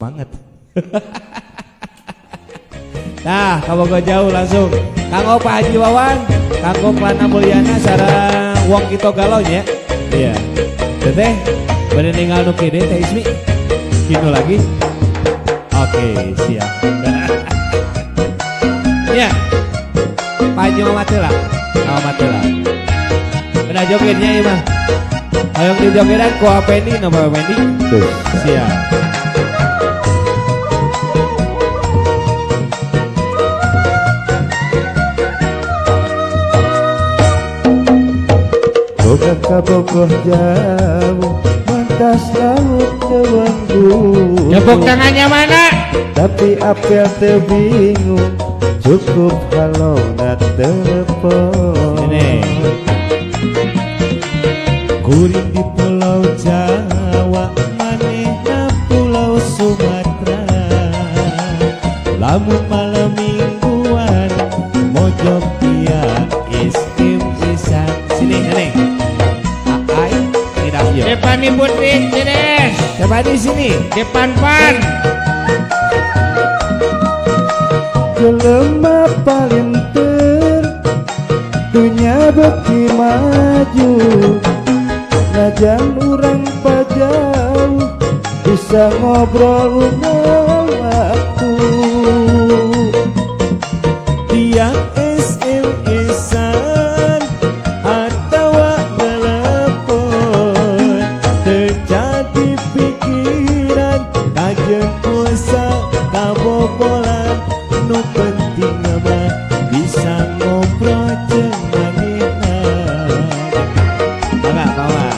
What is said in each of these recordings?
Banget. Nah, kabogoh jauh langsung. Kanggo Pak Haji Wawan, kanggo Klana Mulyana sareng wong kita galau nya. Iya. Teteh, bade ninggal nu kede Teh Ismi. Gitu lagi. Oke, siap. Ya. Pak Haji Mamat heula. Mamat heula. Udah jogetnya ieu mah. Hoyong dijogedan ku Apendi, no Pak Apendi. Siap. Boga kabogoh jauh mentas laut leuweung gunung. Tepuk tangannya mana? Tapi apel teu bingung, cukup halona telepon. Ini. Kuring di Pulau Jawa, manehna Pulau Sumatera. Lamun malam mingguan, mojok dia istim isan. Sini, sini. Aai, tidak yo. Devani Putri, sini. Siapa di sini? Depan pan. Jelema palinter dunya beuki maju, najan urang pajauh bisa ngobrol unggal waktu. Tiap SMS-an atawa telepon terjadi pikiran kajeun pulsa kabobolan, nu penting mah bisa ngobrol jeung manehna. Mangga, mangga.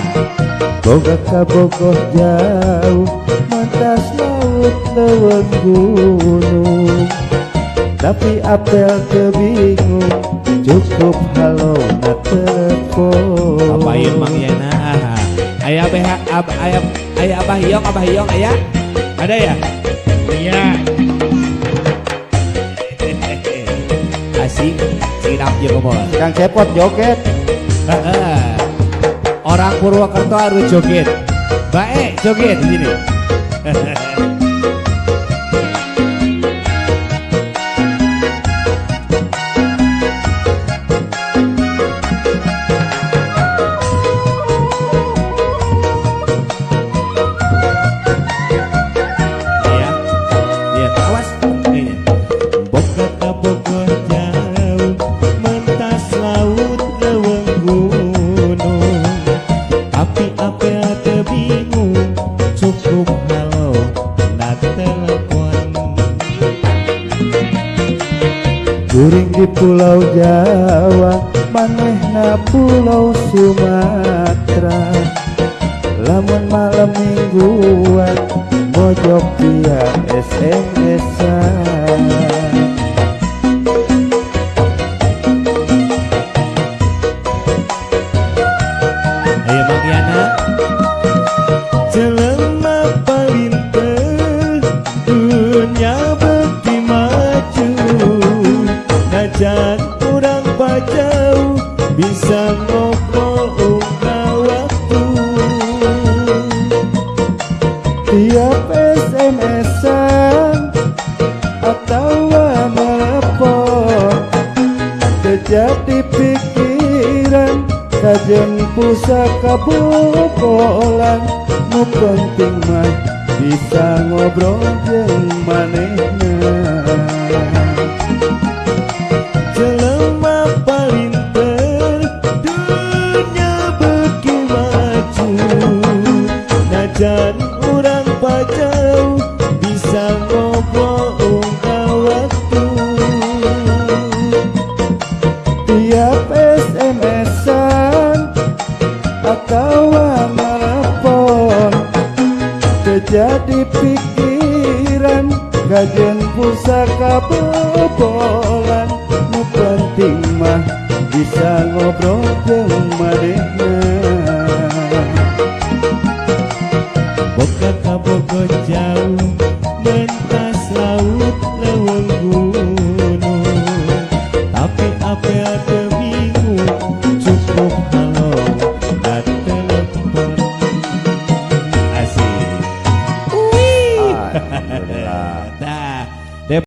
Boga kabogoh jauh mentas laut leuweung gunung, tapi apel teu bingung, cukup halona telepon. Apain Mang Yana? Aya BH ab, aya aya Abah Iyong, Abah Iyong aya? Ada ya? Iya. Asik, siap jeung ngomong. Kang Cepot joget. Orang Purwokerto harus joget. Baik, joget di sini. Iya. Iya, awas. Ini. Boga kabogoh jauh mentas laut leuweung gunung, tapi apel teu bingung, cukup halo na telepon. Kuring di Pulau Jawa, manehna Pulau Sumatera. Lamun malam mingguan mojok via SMS-an. Ayo Mang Yana. Jelema palinter dunya beuki maju, najan urang pajauh bisa ngobrol unggal waktu. Tiap SMS-an atau telepon terjadi pikiran kajeun pulsa kabobolan, nu penting mah bisa ngobrol jeung manehna. Jelema palinter dunya beuki maju, najan urang pajauh bisa ngobrol unggal waktu. Tiap SMS-an atau telepon terjadi pikiran kajeun pulsa kabobolan, nu penting mah bisa ngobrol jeung manehna. Boga kabogoh jauh mentas laut leuweung gunung, tapi apel teu bingung, cukup halo dan telepon. Asik. Tah.